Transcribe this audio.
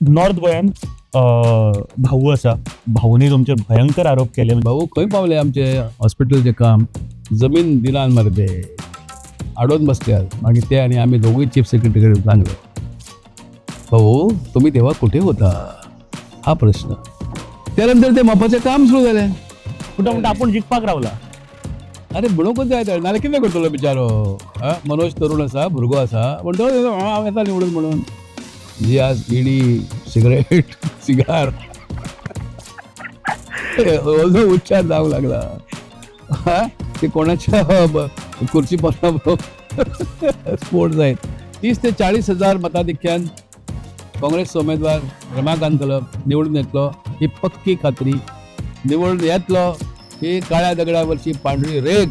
North गोंयान भाऊ आसा, भाऊनी तुमचेर भयंकर आरोप केले. भाऊ खंय पावले आमचे हॉस्पिटलचें काम? जमीन दिलान मरे ते आडोवन बसल्यात. मागीर ते आनी आमी दोगूय चीफ सेक्रेटरी कडेन सांगले, भाऊ तुम्ही तेव्हा कुठे होता, हा प्रश्न. त्यानंतर ते मोपाचें काम सुरू जालें. कुठं म्हणटा आपूण जिखपाक रावला. अरे म्हणूंकच जाय तर, नाल्यार कितें करतलो बिचारो? आं, मनोज तरुण आसा, भुरगो आसा, म्हणटलो हांव येता निवडून म्हणून. जी आज इडी, सिगरेट, सिगार हो जो उच्चार जावंक लागला, हा, ते कोणाच्या खुर्ची स्फोट जायत. 30 ते 40 हजार मताधिक्यान काँग्रेसचो उमेदवार रमाकांत खलप निवडून येतलो ही पक्की खात्री. निवडून येतलो ही काळ्या दगडावरची पांढरी रेग.